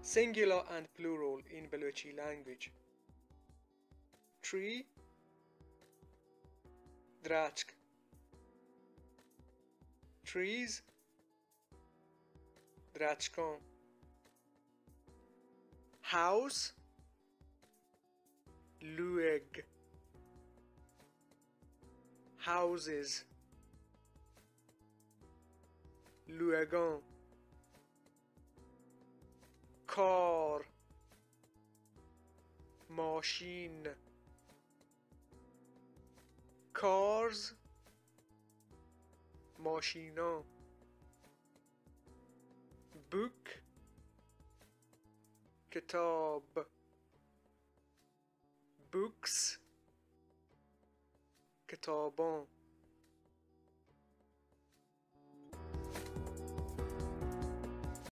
Singular and plural in Balochi language. Tree, درچک. Trees, درچکاں. House, لوگ. Houses, لوگاں. Car, ماشین. Cars, ماشیناں. Book, کتاب. Books, کتاباں.